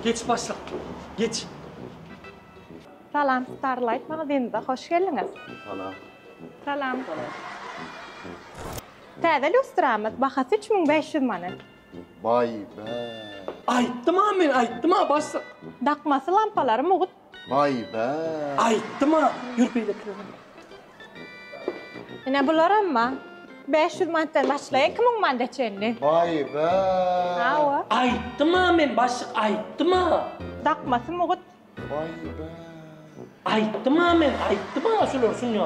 Geç başlyk, geç. Salam Starlight magazinimize hoş geldiňiz. Salam. Salam. Täze lýustramyz bahasy 3500 manat. Baý be. Aýtdym-a men, aýtdym-a başlyk. Dakmasy lampalary mugt. Baý be. Aýtdym-a. Ýür beýlekilere. Ine bularam-a 500 manatdan başlaýar 2000 manada çenli. Baý be. Hawa. Aýtdym-a men başlyk, aýtdym-a. Dakmasy mugt. Baý be. Aýtdym-a men, aýtdym-a şular şuny.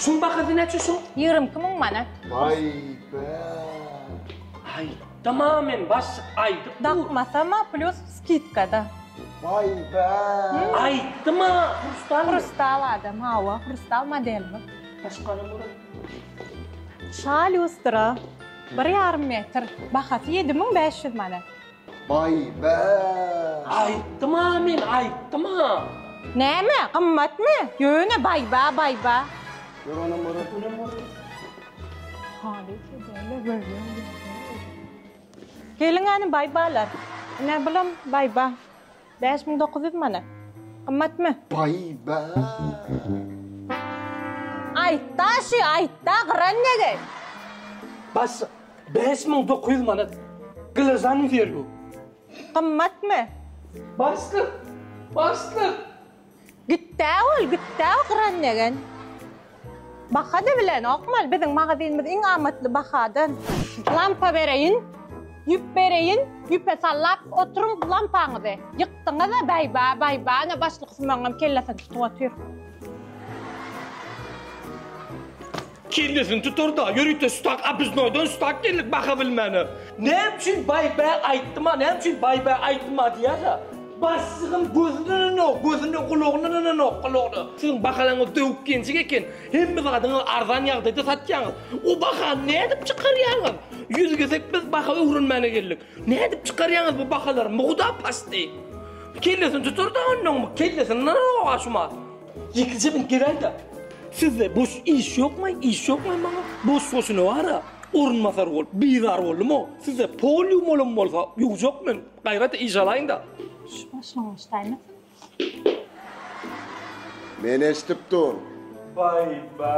Şuň bahasy näçe şuň? 22 000 manat. Baý be. Aýtdym-a men başlyk, aýdyp dur. Dakmasam-a plus skidkada. Baý be. Aýtdym-a, hrustal. Hrustal adam, hawa, hrustal modelimiz. Başgany görün. Şa lýustra bir ýarym metr, bahasy 7500 manat. Baý be. Aýtdym-a men, aýtdym-a. Näme, gymmatmy? Ýöne baý-ba, baý-ba. Gör onam görün. Onam görün. Geliň hany baý-balar. Ine bulam baý-ba. 5900 manat. Gymmatmy? Baý be. Aýtda şy, aýtda gyran nege. Başlyk, 5900 manat. Gylyjan zergu. Gymmatmy? Başlyk, başlyk. Gitdä ol, gitdä o gyran negen. Baha-da bilenokmal, biziň magazinimiz iň amatly bahadan. Lampa bereýin, ýüp bereýin, ýüpe sallap oturyň lampaňyzy. Ýykdyňyz-a baý-ba, baý-ba, ine başlyk sumagyňam kellesini tutup otyr. Kellesini tutar-da, ýörite stak obiznoýdan stak geldik baha bilmäne. Näme üçin baý-bä aýtdym-a, näme üçin baý-bä aýtdym-a diýýär-ä. Başlygym gözüne ynanok, gözüne, gulagyna ynanok, gulagyna. Siziň bahalaryňyz döwük genjik eken, hemme zadyňyzy arzan ýagdaýda satýaňyz. O bahany nädip çykarýaňyz? Ýüz gezek biz baha öwrenmäne geldik. Nädip çykarýaňyz bu bahalary, muguda pasty. Kellesini tutar-da onnoňmy, kellesini ynanok-a şumat. Ýekeje min geläý-de. Sizde boş iş ýokmaý, iş ýokmaý maňa? Boş boşuna bar-a, orunbasar bolup, bizar boldum-ow. Sizde pol ýuwmalam bolsa, ýuwjak men. Gaýrat iş alaýyn-da. Şu başlygyň işdäýmesin. Men eşidip dur. Baý-ba.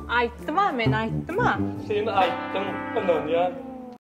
Aýtdym-a men, aýtdym-a. Sen aýtdyň, ynanýan.